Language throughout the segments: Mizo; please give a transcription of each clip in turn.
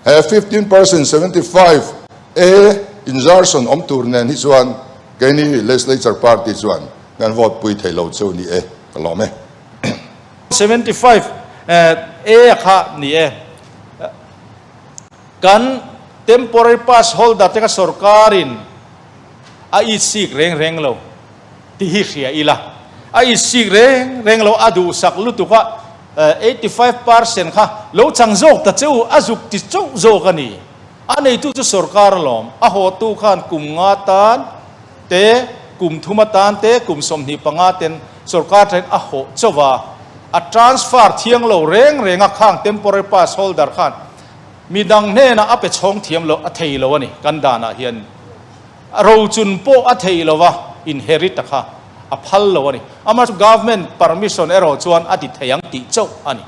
He 15% 75 A insertion awm tur nen hi chuan keini Legislature Party chuan kan vote pui thei lo chu ni e, ka lawm e. 75 A kha ni e. Kan temporary pass holder te kha sorkarin a itsik reng reng lo tih hi hria ila. A itsik reng reng lo, a duhsak lutuk a, 85% kha lo chang zawk ta che u, a zuk ti chauh zawk a ni. A neitu chu sorkar alawm, a hawtu khan kum nga tan te, kum thum atan te, kum 25 ten sorkar ṭahin a hawh chauh a, a transfer thiang lo reng reng a, khang temporary pass holder khan midang hnenah a pe chhawng thiam lo, a thei lo a ni, kan danah hian a rochun pawh a thei lo va, inherit a kha a phal lo a ni. Amah chu government permission erawh chuan a ti thei ang tih chauh a ni.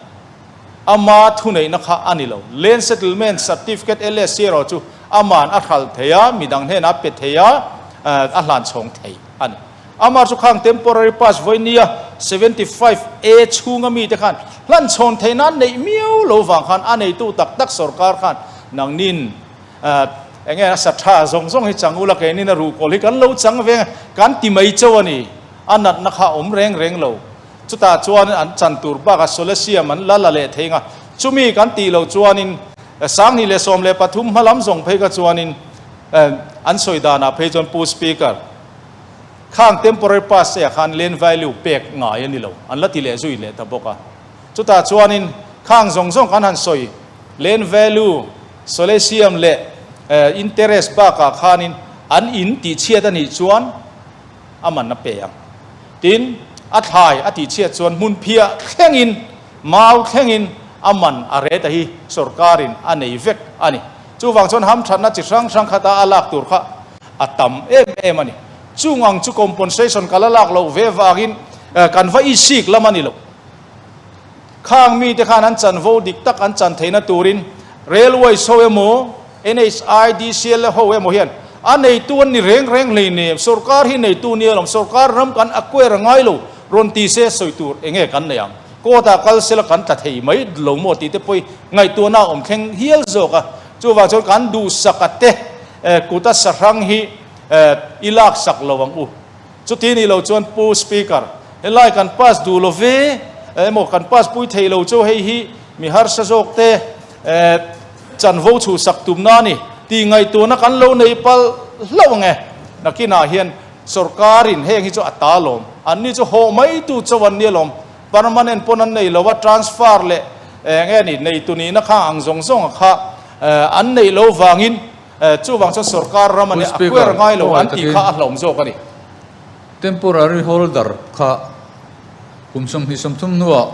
Ama thuneihna kha a ni lo. Land Settlement Certificate, LSC, erawh chu aman a hralh thei a, midang hnenah a pe thei a, a hlan chhawng thei a ni. Amah chu khang temporary pass vawinia 75 A chhunga mite khan hlan chhawn theih nan neih miau lo vang khan a neitu tak tak sorkar khan nangnin enge a sa tha zawng zawng hi chang ula keinin a ruhkawl hi kan lo chang veng kan ti mai chauh a ni. A natna kha a awm reng reng lo. Chutah chuan an chan tur bakah Solesium an la la leh thei nga. Chumi kan tih loh chuanin 2013 hma lam zawng phei kha chuanin an sawi danah phei chuan Pu Speaker khang temporary pass te ah khan land value pek ngai a ni lo, an la ti leh zui leh ta bawk a. Chutah chuanin khang zawng zawng kan han sawi land value, Solesium leh interest bakah khanin an in tihchhiat a nih chuan a man a pe ang. Tin, a thlai a tihchhiat chuan hmun phiah thlengin, mau thlengin a man a reta hi sorkarin a nei vek a ni. Chuvang chuan hamthatna chi hrang hrang khata a lak tur kha a tam em em a ni. Chung ang chu compensation ka la lak loh ve vangin kan va isik lam a ni lo. Khang mite khan an chanvo dik tak an chan theihna turin Railways ho emaw, NHIDCL ho emaw hian a neitu an ni reng reng hleinem, sorkar hi neitu nia lawm, sorkar ram kan acquire a ngai lo, rawn ti se sawi tur eng nge kan nei ang? Court ah kal sela kan tla thei mai lo maw tih te pawh hi ngaihtuahna a awm thleng hial zawk a. Chuvang chuan kan duhsaka te kuta sahrang hi i laksak lo ang u. Chuti nih loh chuan Pu Speaker, helai kan pass duh lo ve emaw kan pass pui thei lo chu hei hi mi harsa zawk te chanvo chhuhsak tumna a ni tih ngaihtuahna kan lo nei palh hlauh ang e. Nakinah hian sorkarin heng hi chu a ta lawm, anni chu hawh mai tu chauh an ni alawm, permanent pawn an nei lo a, transfer leh eng nge ni neitu nihna kha ang zawng zawng kha an neih loh vangin Chuvang chuan sorkar ram a nia, a kuer ngai lo an tih kha a hlauhawm zawk a ni. Temporary holder kha kum 23 hnuah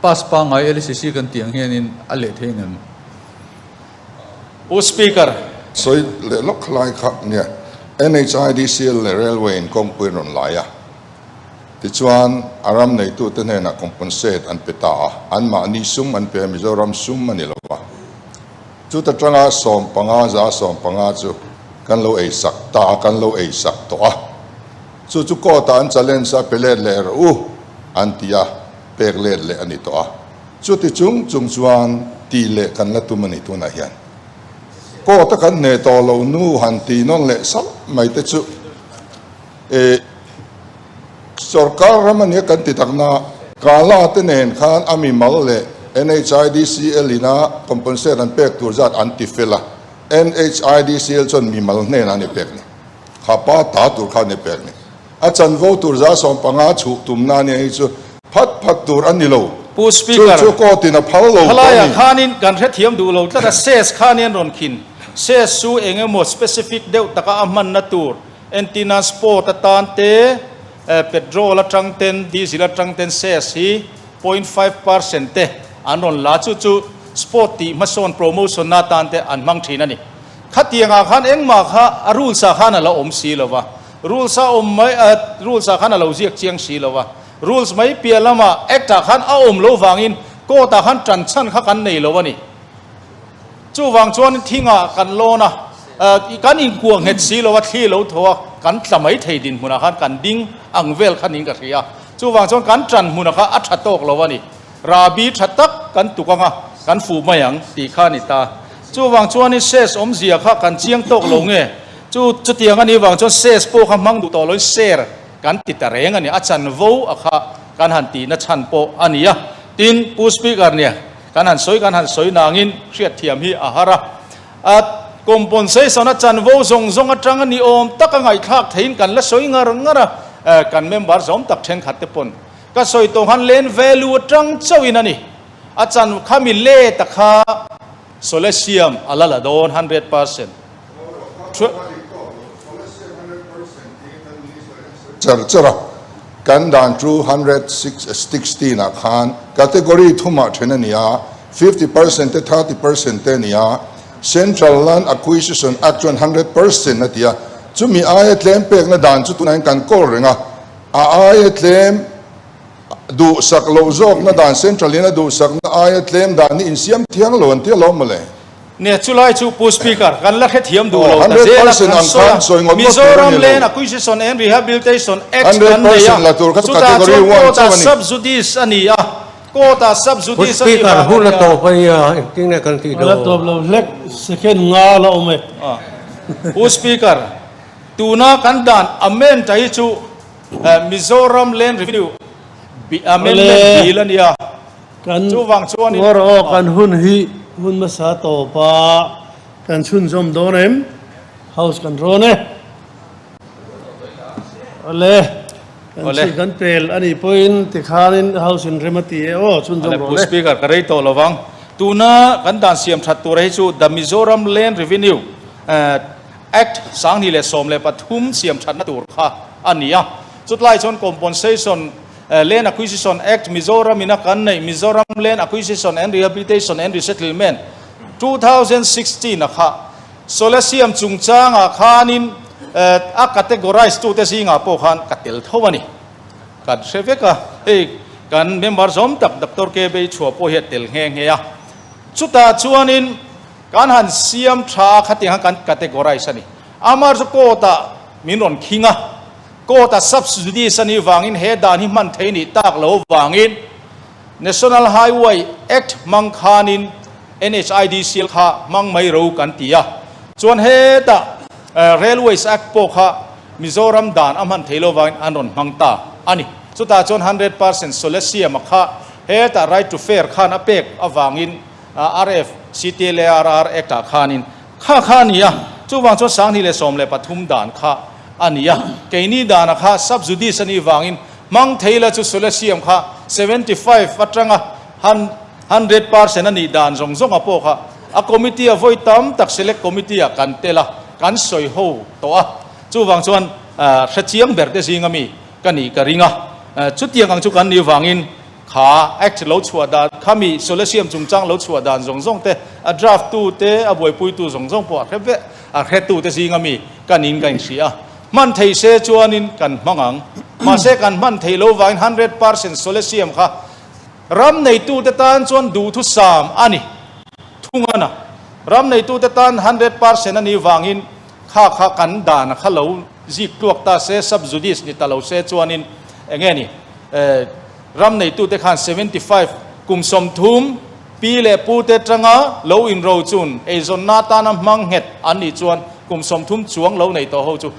pass pangngai LCC kan tih ang hianin a leh thei ngem? Pu Speaker. Sawi leh lawk lai kha nia, NHIDCL leh Railway in kawngpui an rawn lai a, tichuan a ram neitute hnenah compensate an pe ta a, anmahni sum an pe a, Mizoram sum a ni lo va. Chuta tanga 15 150 chu kan lo ei sak ta a, kan lo ei sak tawh a. Chu chu court ah an challenge a, pe let leh rawh u an ti a, pek let leh a ni tawh a. Chuti chung chung chuan tih leh kan la tum a ni tunah hian. Court a kan hneh tawh lo nu han tih nawn leh salh mai te chu e Sorkar ram a nia kan ti takna, Kala te nen khan a mimal leh NHIDCL ina compensate an pek tur zat an ti fel a, NHIDCL chuan mimal hnenah a ni pek ni, kha pa ta tur kha a ni pek ni. A chanvo tur 150 chhuh tumna a nia hi chu phat phat tur a ni lo. Pu Speaker, Chu chu court in a phal lo tawh a ni. Khalaiah khanin kan hrethiam duh lo tlat a, ses khanin an rawn khin. Ses chu eng emaw specific deuh taka a hmanna tur Entina sport atan te, petrol atang ten, diesel atang ten cess hi 0.5% te an rawn la. Chu chu sport tih hmasawn promotion na atan te an hmang thin a ni. Khatiangah khan engmah kha a rules ah khan a lo awm si lo va, rules a awm mai rules ah khan a lo ziak chiang si lo va, rules mai piah lamah act ah khan a awm lo vangin court ah khan tan chhan kha kan nei lo a ni. Chuvang chuan thingah kan lawn a, kan inkuah nghet si lo a, thli lo tho a, kan tla mai thei dinhmunah khan kan ding ang vel kha niin ka hria. Chuvang chuan kan tan hmunah kha a tha tawk lo a ni. Rabi tha tak kan tuk ang a, kan fuh mai ang tih kha a ni ta. Chuvang chuanin cess awmzia kha kan chiang tawk lo nge? Chu chutiang a nih vang chuan cess pawh kha hmang duh tawh loin share kan ti ta reng a ni. A chanvo a kha kan han tihna chhan pawh a ni a. Tin, Pu Speaker nia kan han sawi kan han sawi nangin hriatthiam hi a har a. A compensation a chanvo zawng zawng atang a ni awm taka ngaihthlak theihin kan la sawi ngar ngar a. Kan member zawm tak thenkhat te pawn ka sawi tawh khan land value atang chauhin a ni. A chan khami let a kha Solesium a la la dawn 100%. Char char a, kan dan chu 116 ah khan category thumah then a ni a, 50% te 30% te a ni a, Central Land Acquisition Act chuan 100% a ti a, chumi aia tlem pekna dan chu tunah hian kan kawl reng a, a aia tlem Duhsak loh zawkna dan Central in a duhsakna aia tlem dan hi insiam thiang lo an ti alawm mawle. Nia chulai chu Pu Speaker kan la hrethiam duh lo ta zel a kan sawi a, Mizoram Land Acquisition and Rehabilitation Act kan nei a, chutah chuan court ah sub judice a ni a, court ah sub judice a nih vang a nia. A la tawp lo hlek second nga la awm e. Pu Speaker, tuna kan dan amend ta hi chu Mizoram Land Revenue Amendment Bill a nia, chuvang chuanin. Kan aw kan hun hi hun hmasa tawp a kan chhunzawm dawn em? House kan rawn e. Awle, kan chhun kan pel a nih pawhin tikhanin House in rem a ti e aw, chhunzawm rawn e. Pu Speaker, ka rei tawh lovang. Tuna kan dan siam that tur hi chu The Mizoram Land Revenue Act 2013 siam thatna tur kha a ni a. Chutlai chuan Compensation Land Acquisition Act Mizoram ina kan neih Mizoram Land Acquisition and Rehabilitation and Resettlement 2016 a kha Solasiam chungchangah khanin a categorize tute zingah pawh khan ka tel tho a ni. Kan hre vek a, hei kan member zawm tak Doctor KB Chhuah pawh hi a tel nghe nghe a. Chutah chuanin Kan han siam tha a khatiang khan kan categorize a ni. Amar chu court ah min rawn khing a, court ah subsidies a nih vangin he dan hi hman thei nih tak lo vangin National Highway Act hmang khanin NHIDCL kha hmang mai ro kan ti a. Chuan hetah Railways Act pawh kha Mizoram dan a hman thei lo vangin an rawn hmang ta a ni. Chutah chuan 100% Solesium a kha hetah Right to Fair khan a pek avangin RF, CTLARR Act ah khanin kha kha a ni a, chuvang chuan 2013 dan kha a ni a, keini dana kha sub judice a nih vangin hmang thei la chu Solesium kha 75 atanga 100% a nih dan zawng zawng a pawh kha a committee a vawi tam tak select committee ah kan tel a, kan sawi ho tawh a, chuvang chuan hrechiang ber te zinga mi ka nih ka ring a, chutiang ang chu kan nih vangin Kha Act lo chhuah dan, khami Solesium chungchang lo chhuah dan zawng zawng te, a draft tu te, a buaipui tu zawng zawng pawh a hre vek, a hre tu te zinga mi kan in ka inhria a. Hman thei se chuanin kan hmang ang. Mahse kan hman thei lo vangin 100% Solesium kha ram neitu te tan chuan duhthusam a ni thung a na. Ram neitu te tan 100% a nih vangin kha kha kan dan a kha lo zik tluak ta se, sub judice ni ta lo se chuanin enge ni? Ram neitute khan 75 kum 30 pi leh pute tanga lo inro chun eizawnna atana hmang nghet an nih chuan kum 30 chuang lo nei tawh ho chu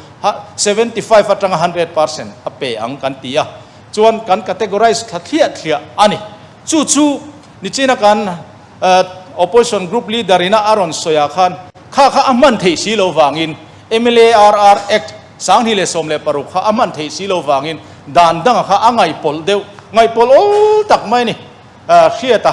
75 atanga 100% a pe ang kan ti a, chuan kan categorize thla thliah thliah a ni. Chu chu nichina kan opposition group leader ina a rawn sawi ah khan kha kha a hman theih si lo vangin MLARR Act 2016 kha a hman theih si lo vangin dan danga kha a ngaihpawlh deuh, ngaihpawlh awl tak mai a ni. Hriat a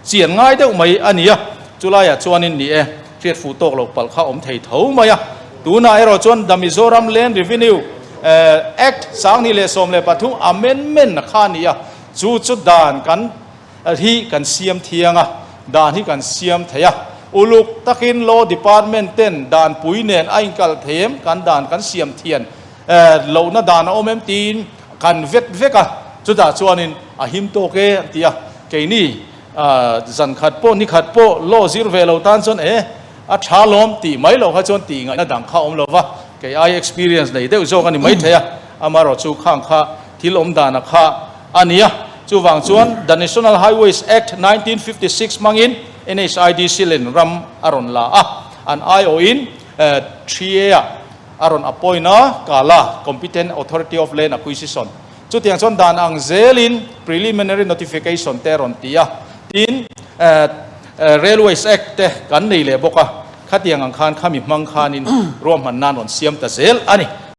chian ngai deuh mai a ni a, chulaiah chuanin ni e, hriat fuh tawk loh palh kha awm thei tho mai a. Tunah erawh chuan The Mizoram Land Revenue Act 2013 Amendment kha a ni a, chu chu dan kan hi kan siam thiang a, dan hi kan siam thei a. Uluk takin Law Department ten dan pui nen a inkal thei em, kan dan kan siam thian lohna dan a awm em tiin kan vet vek a, chutah chuanin a him tawk e an ti a. Keini zan khat pawh ni khat pawh law zir ve lo tan chuan e a tha lawm tih mai loh kha chuan tih ngaihna dang kha a awm lo va, kei ai experience nei deuh zawk a ni maithei a, amaherawh chu khang kha thil awm dana kha a ni a. Chuvang chuan The National Highways Act 1956 hmangin. NHIDC len ram a rawn la a, an aiawhin 3A-ah a rawn appoint a, CALA, Competent Authority of Land Acquisition. Chutiang chuan dan ang zelin preliminary notification te a rawn ti a, tin Railways Act te kan nei leh bawk a, khatiang ang khan khami hmang khanin ruahmanna an rawn siam ta zel a ni.